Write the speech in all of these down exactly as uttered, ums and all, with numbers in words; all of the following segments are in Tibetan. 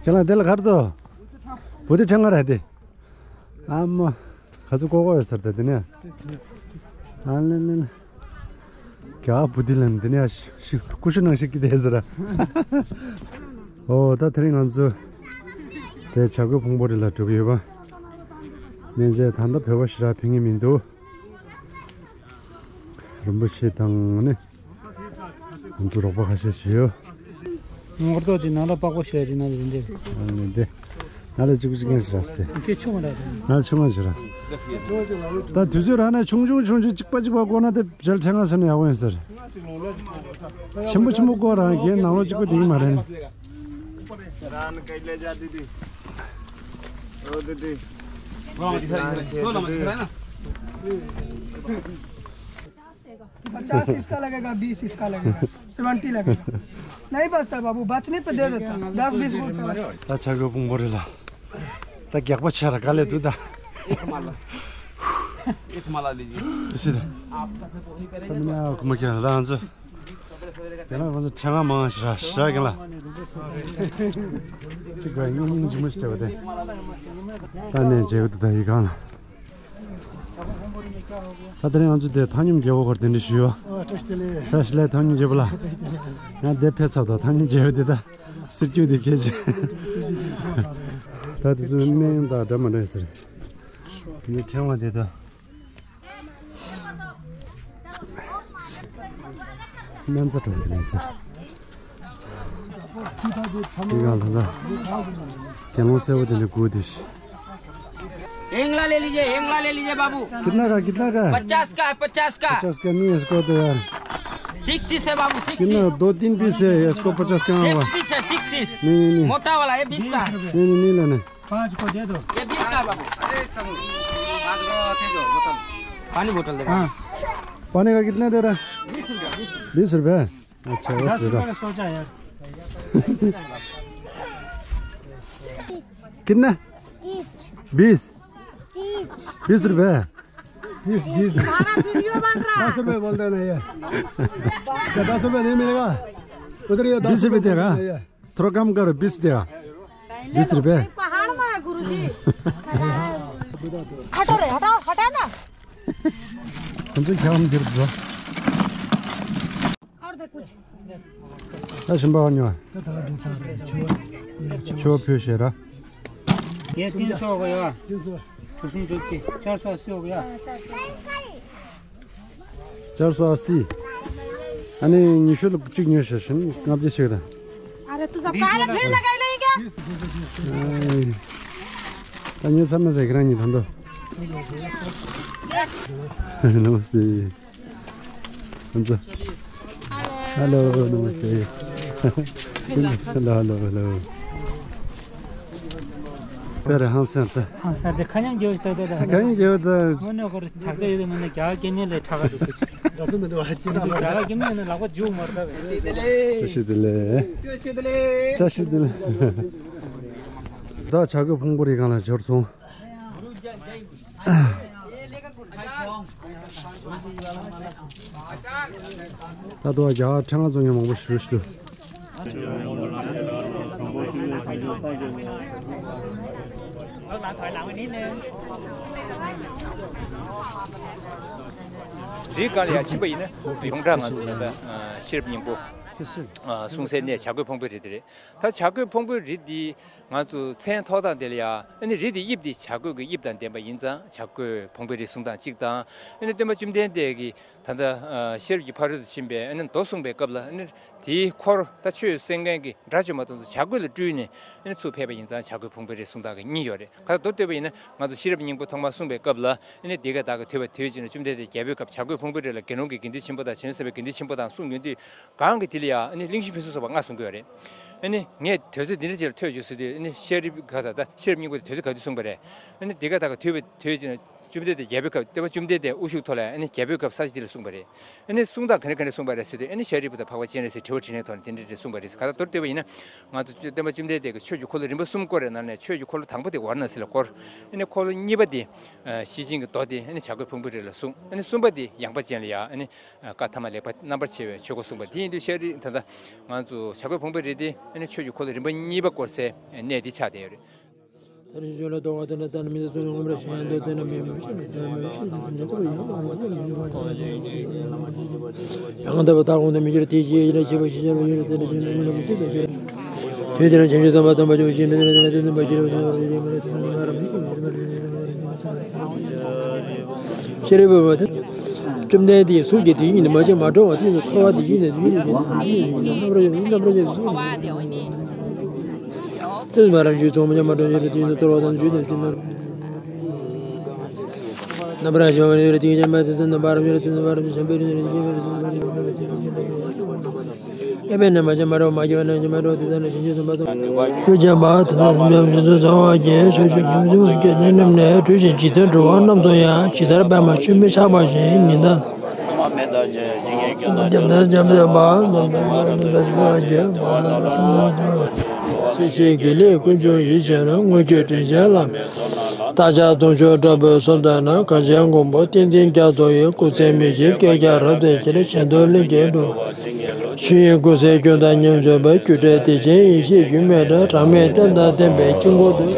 ཁྱེད་རང་དེ་ལ་གར་དོ། བུ་དེ་ཕྲེང་བ་ར་དེ། ཨ་མ། ག་ཚོད་ཀོ་ཀོ་ཡོད་ཟེར་ད་དེ་ནས། ཨ་ལེ་ལེ་ལེ། རྒྱ་བུ་དེ་ལ་འདི་ནས་ཤི་ཀུ་ཤུ་ནང་ཞིག་གི་དེ་ཟེར། ཨོ་ད་དེ་རིང་ང་ཚོ་དེ་བྱ་རྒོད་ཕུང་པོ་རི་ལ་འགྲོ་གི་ཡོད་པ། མཉེན་ཆས་ད་ལྟ་བོད་པ་ཞེ་དྲག་ཕན་གྱི་མི་འདུག་རིན་པོ་ཆེ་དང་ནི། ང་ཚོ་རོགས་པ་ཁ་ཤས་བྱེད་ཡོད། ངོ་ཏོག་དེ་ནང་ལ་པགས་པ་ཤོད་དེ་ནང་ལ་རིན་དེ། ཨ་ནི་དེ། ང་ལ་གཅིག་པུ་གཅིག་ངན་ཞིག་རག་སྟེ། ཁྱེད་ཆུང་མ་རག་དེ། ང་ལ་ཆུང་མ་ཞིག་རག་སྟེ། ད་དུས་ཚོད་རག་ན་ཆུང་ཆུང་ཆུང་ཆུང་གཅིག་པ་གཅིག་པ་བཀོག་ན་དེ་བྱལ་ཕྲེང་ང་ཟེར་ན་ཡག་པོ་ཡིན་ཟེར། ཆེན་པོ་ཆེན་པོ་བཀོག་རང་རྒན་ནང་ལོགས་གཅིག་པ་བསྡད་ཀྱི་མ་རེད། पचास इसका लगेगा, बीस इसका लगेगा, सेवेंटी लगेगा। नहीं बचता बाबू, बचने पे दे देता, दस बीस रुपये। ད་བྱ་རྒོད་ཕུང་པོ་རི་ལ། ད་རྒྱགས་པ་ཆེ་ར་ག་ལེ་འདུག་ད། एक माला, एक माला लीजिए। ཨེ་སི་ད། आपका से तो वही करेंगे। ཁ་མི་ན་ཁུ་མ་ཁྱེར་ལ་ང་ཚོ། ཁྱེད་རང་ང་ཚོ་ཕྲེང་བ་མང་ཞེ་དྲག་ཞེ་དྲག་གི་ལ། གཅིག་པ་སྙིང་རྗེ་མོ་ཞིག་བྱས་པ་དེ། ད་ནས་མཇལ་གི་འདུག་ད་ཡི་གང་ལ། ད་དེ་རིང་ང་ཚོ་དེ་ཐང་སྙོམས་རྒྱལ་པོ་སྐོར་གདན་འདྲེན་ཞུས་ཡོད། ཨོ་བཀྲ་ཤིས་བདེ་ལེགས། བཀྲ་ཤིས་བདེ་ལེགས་ཐང་སྙོམས་རྒྱལ་པོ་ལགས། ང་དེ་ཕེབས་ཚར་དོ་ཐང་སྙོམས་རྒྱལ་པོ་དེ་ད་སྲིད་སྐྱོང་དེ་ཁྱེད་ཀྱི། ད་དེ་ཚོའི་སྨན་དང་འདྲ་མ་འདྲ་ཟེར། དེ་ཕྲེང་བ་དེ་ད། སྨན་རྩྭ་འགྲོ་གི་རེད་ཟེར། དེ་གང་ལ་ལ། དགེ་སློང་སེར་པོ་དེ་ནི་སྒུག་བསྡད་ཤག हींगला ले लीजिए, हींगला ले लीजिए बाबू। कितना का, कितना का है? पचास का है, पचास का। पचास का नहीं, इसको तो यार। सिक्स पीस है बाबू, सिक्स कितना? पीस। दो तीन पीस है, इसको पचास का होगा। सिक्स पीस है, सिक्स पीस। नहीं, नहीं, नहीं। मोटा वाला है, बीस का है। नहीं, नहीं, नहीं लेना। पाँच को दे दो। ये बीस का है बाबू। पानी बोतल दे। हाँ। पानी का कितना दे रहा? बीस रुपया। अच्छा, दस रुपये का सोचा यार। कितना? बीस। बीस। बीस रुपए। बीस, बीस। हमारा वीडियो बन रहा है। दस रुपए बोल देना ये। क्या दस रुपए नहीं मिलेगा? उधर ये दस बीस रुपए देगा। थोड़ा कम करो, बीस देगा। बीस रुपए। पहाड़ में है गुरुजी। हटो रे, हटाओ, हटा ना। हम तो क्या हम गिर गया। और दे कुछ। ད་ཞིམ་པ་བ་ཉོ། ད་ད་འདྲ་ཚར་རེད་ཆུ་བ། ཆུ་བ་ཕུལ་ཤེས་ར། ये तीन सौ हो गया। तीन सौ। कुसुम दूध की चार सौ अस्सी हो गया। चार सौ अस्सी। ཨ་ནི་ཉི་ཤུ་ལ་གཅིག་ཉོས་ཤག་ཞིམ་ལྔ་བརྒྱ་ཞིག་ར། अरे तू सब काहे ला भीड़ लगाई ले क्या? ད་ཉོས་ཚར་མ་ཟེར་ཁྱེད་རང་གཉིས་ད་འདོད། नमस्ते। हुन्छ। हेलो, नमस्ते। Hello, hello, hello. पेर हाँ से त। हाँ सर, देखा नहीं जो इस तरह का। कहीं जो त। मैंने अगर ठग जाए तो मैंने क्या के नहीं ले ठगा दो कुछ। दस मिनट बाद क्या क्या के मैंने लगा जो मरता है। ཅི་ཞིག་དེ་ལས། ཅི་ཞིག་དེ་ལས། ད་བྱ་རྒོད་ཕུང་པོ་རི་སྒང་ལ་འབྱོར་སོང་། ད་དུང་རྒྱ་གར་ཕྲེང་བ་བཙོང་མཁན་མང་པོ་ཞིག་འདུག་རི་སྒང་ལ་ཡར་ཕྱིན་པ་ཡིན་ན་ཡོངས་གྲགས་ང་ཚོ་ད་ལྟ་ཤེས་རབ་སྙིང་པོ་གསུང་སའི་གནས་བྱ་རྒོད་ཕུང་པོའི་རི་དེ་རེད། ད་བྱ་རྒོད་ཕུང་པོའི་རི་འདི་ང་ཚོ་མཚན་ཐོགས་སྟངས་དེ་ལ་ཡང་ཨ་ནི་རི་དེ་དབྱིབས་དེ་བྱ་རྒོད་ཀྱི་དབྱིབས་དང་ལྡན་པ་ཡིན་ཙང་བྱ་རྒོད་ཕུང་པོའི་རི་གསུང་སྟངས་གཅིག་དང་། ཨ་ནི་སྟོན་པ་བཅོམ་ལྡན་འདས་ཀྱིས་ད་ལྟ་ཤེས་རབ་ཀྱི་ཕ་རོལ་ཏུ་ཕྱིན་པའི་ཨ་ནི་མདོ་གསུངས་པའི་སྐབས་ལ་ཨ་ནི་དེའི་འཁོར་ད་ཆོས་གསན་མཁན་གྱི་དགྲ་བཅོམ་པ་དེ་ཚོ་བྱ་རྒོད་ལ་སྤྲུལ་ནས་ཨ་ནི་ཚུར་ཕེབས་པ་ཡིན་ཙང་བྱ་རྒོད་ཕུང་པོའི་རི་གསུང་སྟངས་ཀྱི་གཉིས་ཡོད་རེད། ཁ་མདོར་བསྡུས་པ་ཡིན་ན་ང་ཚོ་ཤེས་རབ་སྙིང་པོ་ཐོག་མར་གསུངས་པའི་སྐབས་ལ་ཨ་ནི་འདི་སྐད་བདག་གིས་ཐོས་པ་དུས་གཅིག་ན་བཅོམ་ལྡན་འདས་རྒྱལ་པོའི་ཁབ་བྱ་རྒོད་ཕུང་པོའི་རི་ལ་དགེ་སློང་གི་དགེ་འདུན་ཆེན་པོ་དང་བྱང་ཆུབ་སེམས་དཔའི་དགེ་འདུན་ཆེན་པོ་དང་གསུངས་ཡོང་དུས། གང་གི་དེ་ལ་ཡང་ཨ་ནི་གླིང་བཞི་ཕུན་སུམ་ཚོགས་པ་ལྔ་གསུང་གི་ཡོད་རེད། ཨ་ནི་ངས་དུས་ཚོད་འདི་འདྲ་ཅིག་ལ་ཐོས་བྱུང་ཟེར་དུས་ཨ་ནི་ཤེས་རབ་ག་ས་ད་ཤེས་རབ་སྙིང་པོ་དེ་དུས་ཚོད་ག་དུས་གསུངས་པ་རེད། ཨ་ནི་འདི་ག་ད་ག་དུས་བས་དུས་ཅིག་ན་ བཅོམ་ལྡན་འདས་རྒྱལ་པོའི་སྐབས། སྟོན་པ་བཅོམ་ལྡན་འདས་དབུ་བཞུགས་ཐོག་ལ་ཨ་ནི་རྒྱལ་པོའི་སྐབས་ས་སྐྱ་ལ་གསུངས་པ་རེད། ཨ་ནི་གསུང་སྟངས་ག་འདྲ་ག་འདྲ་གསུངས་པ་རེད་ཟེར་དུས། ཨ་ནི་ཤཱ་རིའི་བུ་དང་འཕགས་པ་སྤྱན་རས་གཟིགས་དྲི་བ་དྲིས་ལན་ཐོག་ནས་དེ་འདྲ་འདྲ་གསུངས་པ་རེད་ཟེར། ག་ད་མདོར་བསྡུས་པ་ཡིན་ན། ང་ཚོ་སྟོན་པ་བཅོམ་ལྡན་འདས་ཀྱིས་ཆོས་ཀྱི་འཁོར་ལོ་རིམ་པ་གསུམ་བསྐོར་བའི་ནང་ནས། ཆོས་ཀྱི་འཁོར་ལོ་དང་པོ་དེ་ཝཱ་ར་ཎ་སི་ལ་བསྐོར། ཨ་ནི་འཁོར་ལོ་གཉིས་པ་དེ་ཤེར་ཕྱིན་གྱི་མདོ་དེ་ཨ་ནི་བྱ་རྒོད་ཕུང་པོའི་རི་ལ་གསུངས། ཨ་ནི་གསུམ་པ་དེ་ཡངས་པ་ཅན་ལ་ཡ་ཨ་ནི་བཀའ་ཐ་མ་ལེགས་པ་རྣམ་པར་ཕྱེ་བའི་ཆོས་འཁོར་གསུངས་པ་དེ་ཡིན་དུས། ཤཱ་རིའི། ད་ལྟ་ང་ཚོ་བྱ་རྒོད་ཕུང་པོའི་རི་དེ་ཨ་ནི་ཆོས་ཀྱི་འཁོར་ལོ་རིམ་པ་གཉིས་པ་བསྐོར་སའི་གནས་དེ་ཆགས་བསྡད་ཡོད་རེད། ཡང་དག་པར་མཐར་ཐུག་ཏུ་མི་འགྱུར་དེ་ཞེས་བྱ་བ་ཞིག་ཤར་བ་ཡོད་དེ་འདྲ་ཞིག་ལ་མི་ལ་མི་ཤེས་ཟེར་ཞེས། དུས་དེར་བྱང་ཆུབ་སེམས་དཔའ་བྱམས་པ་ཆེན་པོ་ཞིག་ནི་དེ་ལ་དེ་ལ་དེ་ལ་དེ་ལ་དེ་ལ་དེ་ལ་དེ་ལ་ཤཱ་རིའི་བུ་དེ་བཅོམ་ལྡན་འདས་གཟུགས་ཀྱི་དེ་ཉིད་ནི་མ་བྱིན་མ་གྲོངས་པ་དེ་ཚོར་བ་དེ་བཞིན་དུ་དེ་ཉིད་ནི་རྣམ་པར་ཤེས་པ་རྣམ་པར་ཤེས་པ་ཞིག་ཚེ་བསོད་ནམས་རྣམ་པར་ཤེས་པ་ཞིག་ཡིན་ན་རྣམ་པར་ཤེས་པ་ཞིག་ཡིན་ན། རྣམ་པར་ཤེས་པ་ཞིག་ཡིན་ན། རྣམ་པར་ཤེས་པ་ཡོད་རེད་དེ་ཡང་མ་དེ་ཚོ་རྣམ་པར་ཤེས་པ་ཡོད་རེད་དེ་ཚོ་རྣམ་པར་ཤེས་པ་ཡོད་རེད་དེ་ཚོ་རྣམ་པར་ཤེས་པ་ཡོད་རེད་དེ་ཚོ། ཨེ་མེད་ན་མ་བྱ་མ་རོ་མ་སྐྱེ་བ་ན་ཅི་མ་རོ་དེ་ཚོ་ནི་བྱིན་གྱིས་བཟུང་བ་དང་། ཆོས་ཀྱི་མ་དེ་ཚོ་རྣམ་པར་ཤེས་པ་ཚོ་ཚོར་བ་སྐྱེ་ཆོས་ཀྱི་ཁྱིམ་ཚུལ་མ་སྐྱེ་ནི་རྣམས་ནས་གྲོལ་ཞིང་ཇི་ལྟར་འགྲོ་བ་རྣམས་སུ་ཡང་ཇི་ལྟར་པདྨ་ཆུས་མི་ཆགས་པ་བཞིན་ཉི་ཟླ། སྲིད་ཞིའི་དགེ་ལེགས་ཀུན་འབྱུང་ཡིད་བཞིན་ནོར། མངོན་སྤྱོད་དྲིན་ཅན་ལ། རྟ་ཕྱག་རྡུལ་མཆོག་དྲིལ་བུ་གསུམ་ལྟར་ན། གངས་ཅན་མགོན་པོ་བསྟན་འཛིན་རྒྱ་མཚོ་ཡི། སྐུ་ཚེ་མི་ཤིགས་བསྐལ་བརྒྱར་རབ་བརྟན་ཕྱིར། གཞན་དོན་ལྷུན་གྱིས་གྲུབ། ཆོས་དབྱིངས་ཀུན་གསལ་ཁྱོད་དང་མཉམ་བཞག་པའི། སྒྱུ་འཕྲུལ་བདེ་ཆེན་ཡེ་ཤེས་སྒྱུ་མའི་སྒྲ། གྲངས་མེད་རྟེན་དང་བརྟེན་པའི་དཀྱིལ་འཁོར་དུ།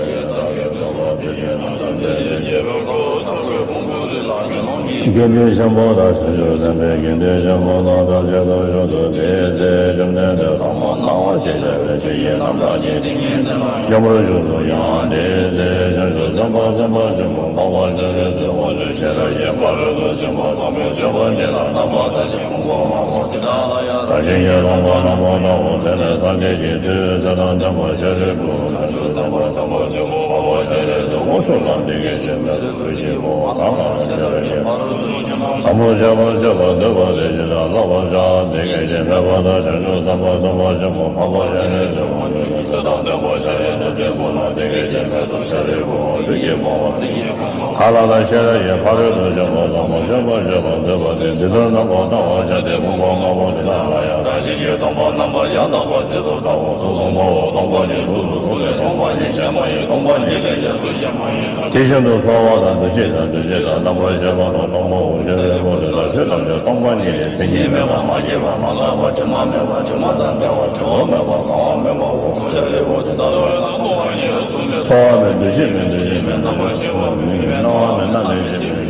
དགེ་འདུན་ཆེན་པོ་དང་བྱང་ཆུབ་སེམས་དཔའི་དགེ་འདུན་ཆེན་པོ་དང་ཐམས་ཅད་དང་བཞུགས་སུ། དེའི་ཚེ་བཅོམ་ལྡན་འདས་ཚོགས་མང་སྣང་བ་ཞེས་བྱ་བའི་ཆོས་ཀྱི་རྣམ་གྲངས་ཀྱིས་མཉམ་པར་བཞུགས་སུ་ཡང་། དེའི་ཚེ་བྱང་ཆུབ་སེམས་དཔའ་སེམས་དཔའ་ཆེན་པོ་འཕགས་པ་སྤྱན་རས་གཟིགས་དབང་ཕྱུག་ཤེས་རབ་ཀྱི་ཕ་རོལ་ཏུ་ཕྱིན་པ་ཟབ་མོའི་སྤྱོད་པ་འདི་ལ་རྣམ་པར་ལྟ་ཞིང་དགོངས་པ་མ་བོར། དེ་དག་ལ་ཡང་བརྟག་ཅིང་ཡིད་དུ་འོང་བ་རྣམས་ཀྱང་དག་གོ། དེ་ནས་སངས་རྒྱས་ཀྱི་མཐུས་ཚེ་དང་ལྡན་པ་ཤཱ་རིའི་བུ། བྱང་ཆུབ་སེམས་དཔའ་སེམས་དཔའ་ཆེན་པོ་འཕགས་པ་སྤྱན་རས་གཟིགས་དབང་ཕྱུག་ལ་འདི་སྐད་ཅེས་སྨྲས་ཏེ། ཚུལ་གྱིས་འགོག་པ་གང་ལ་ཡང་ཤེས་རབ་ཀྱི་ཕ་རོལ་ཏུ་ཕྱིན་པ་ཟབ་མོ་སྤྱོད་པ་སྤྱད་པར་འདོད་པ་དེས་ཇི་ལྟར་བསླབ་པར་བྱ། དེ་སྐད་ཅེས་སྨྲས་པ་དང་། བྱང་ཆུབ་སེམས་དཔའ་སེམས་དཔའ་ཆེན་པོ་འཕགས་པ་སྤྱན་རས་གཟིགས་དབང་ཕྱུག་གིས་ཚེ་དང་ལྡན་པ་ཤཱ་རིའི་བུ་དེ་ཀུན་ལ་འདི་སྐད་ཅེས་སྨྲས་སོ། ཤཱ་རིའི་བུ། ཚུལ་གྱིས་འགོག་པ་གང་ལ་ཡང་ཤེས་རབ་ཀྱི་ཕ་རོལ་ཏུ་ཕྱིན་པ་ཟབ་མོ་སྤྱོད་པ་སྤྱད་པར་འདོད་པ་དེས་འདི་ལྟར་རྣམ་པར་བལྟ་བར་བྱ་སྟེ། མངོན་པ་ལྔ་པོ་དེ་དག་ལ་ཡང་བརྟག་ཅིང་ཡིད་དུ་འོང་བ་རྣམས་ལ་ཡང་དག་པར་རྗེས་སུ་བལྟའོ། གཟུགས་སྟོང་པའོ། སྟོང་པ་ཉིད་གཟུགས་སུ་གཟུགས་ལས་སྟོང་པ་ཉིད་གཞན་མ་ཡིན། སྟོང་པ་ཉིད་ལས་ཡོངས་སུ་ཤེས་པ་ཡིན། དེ་བཞིན་དུ་ཚོར་བ་དང་། འདུ་ཤེས་དང་། འདུ་བྱེད་དང་། རྣམ་པར་ཤེས་པ་རྣམས་སྟོང་པའོ། ཤཱ་རིའི་བུ། དེ་དག་ཆོས་ཐམས་ཅད་སྟོང་པ་ཉིད་ལས། མཚན་ཉིད་མེད་པ། མ་སྐྱེས་པ། མ་འགགས་པ། དྲི་མ་མེད་པ། དྲི་མ་དང་བྲལ་བ། གྲོལ་བ་མེད་པ། གང་བ་མེད་པའོ། ཤཱ་རིའི་བུ། དེ་དག་ལ་ཡང་སྟོང་པ་ཉིད་ལས་གཟུགས་མེད། ཚོར་བ་མེད། འདུ་ཤེས་མེད། འདུ་བྱེད་མེད། རྣམ་པར་ཤེས་པ་མེད། མིག་མེད། རྣ་བ་མེད། སྣ་མེད། ལྕེ་མེད།